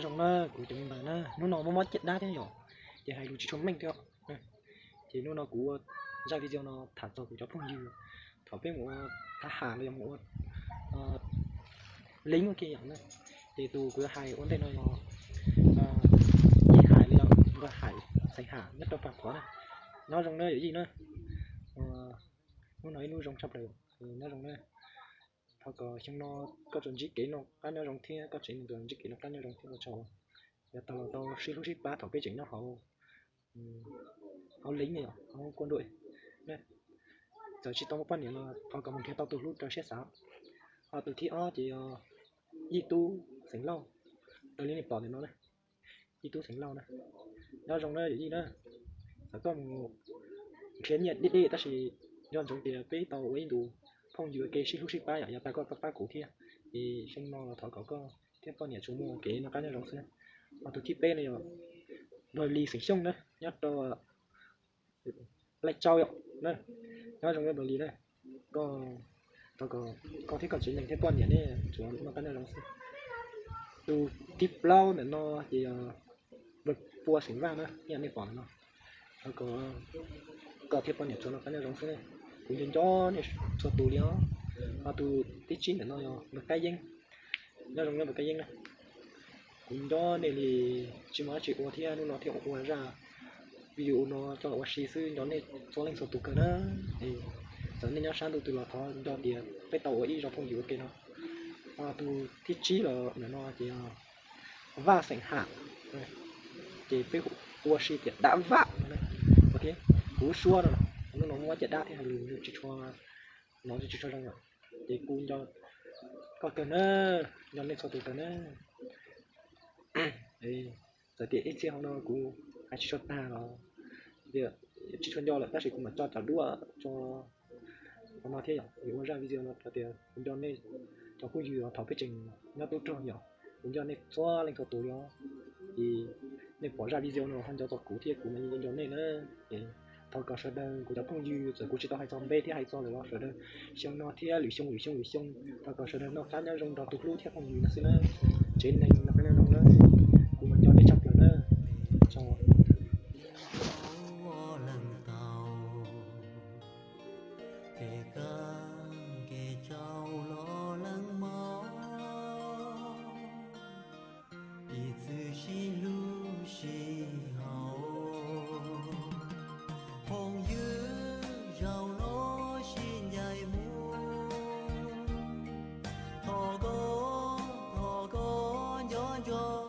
Zoo na kuv cov me npawg na, hnub no mob mob caj dab thiab yom, ces hais lus tsis tshua meej thiab. Ces hnub no kuv ua zaj video no tham txog kuv cov phooj ywg thaum peb mus ua thab ham los yog mus ua leeb ua ke yom na. Ces tus kuv yuav hais ua ntej no yog Yij Hais los yog Npawg Hais xeem Ham nyob rau Pag Pov na. Nyob zoo na yawm yij na. Hnub no ib hnub zoo tshaj plaws, nyob zoo na. Thov kom xyoo no koj tsuas ntsib kev noj qab nyob zoo thiab koj tsev neeg tsuas ntsib kev noj qab nyob zoo thiab ua tsaug, yog tau los tau sib hlub sib pab thaum peb tseem nyob hauv, hauv leeb ne yom, hauv kuaj nruj. Txawm tsis tau muaj poj niam los thov kom mus nrhiav tau tus hlub raws siab xav. Ho tus thib ob ces yog Yij Tub xeem Lauj, raws li nej pom ntawm no na, Yij Tub xeem Lauj na. Nyob zoo na yawm yij na, txawm koj mus nrhiav nyiaj deb deb tab sis nco ntsoov tias peb tau ua ib ntus phooj ywg ua ke sib hlub sib pab yom, yog tas koj pab pab kuv thiab, es xyoo no los thov kom koj thiab poj niam tsuas muaj kev noj qab nyob zoo xwb na. Ho tus thib peb no yog Npawg Lis xeem Xyooj na, nyob rau Laij Tsau yom na. Nyob zoo Npawg Lis na, koj, thov kom koj thiab koj tsev neeg thiab poj niam nej tsuas noj qab nyob zoo xwb. Tus thib plaub ntawm no ces yog Npawg Pua xeem Vaj na, ib yam nej pom ntawm no. Thov kom koj thiab poj niam tsuas noj qab nyob zoo xwb. Kuv nco nco nej txhua tus li os. Ho tus thib tsib ntawm no yog Npawg Kab Yeeb. Nyob zoo Npawg Kab Yeeb na. Kuv nco nej li tsis muaj dab tsi ua thiab hnub no thiaj ua zaj video no coj los ua si xwb, nco nej txhua leej txhua tus kawg na. Txawm nej nyob sab ntuj twg los thov nco tias peb tau ua ib zog phooj ywg ua ke no. Ho tus thib tsib los ntawm no ces Vaj xeem Ham, ces peb hu ua si tias Dab Vaj no. Kuv suab no, hnub no muab caj dab thiab hais lus tsis tshua, no tsis tshua zoo yom. Ces kuv nco koj kawg na, nco nej txhua tus kawg na. Txawm tias ib txhia hauv no kuv hais tsis tshua tag los tias tsis tshua nco lawm tab sis kuv mam tso cov duab tso hauv no thiab yom, ua zaj video no tias kuv nco nej cov phooj ywg thaum peb tseem nyob tub rog yom, kuv nco nej txhua leej txhua tus li os. Es nej pom zaj video no ho nco txog kuv thiab kuv mas yeej nco nej na. Thov kom sawv daws kuv cov phooj ywg, txawm kuv tsis tau hais txog npe thiab hais txog lawm los sawv daws xyoo no thiab lwm xyoo lwm xyoo lwm xyoo, thov kom sawv daws noj qab nyob zoo nrog tus hlub thiab phooj ywg no xwb na. Tsev neeg noj qab nyob zoo na. Kuv mas nco nej tshaj plaws na. Tso. Leej tau, kev kab kev tsau los leej mob, ib txwm sib hlub sib haum, phooj ywg zaum no sib ncaim mus, thov koj, thov koj nco ntsoov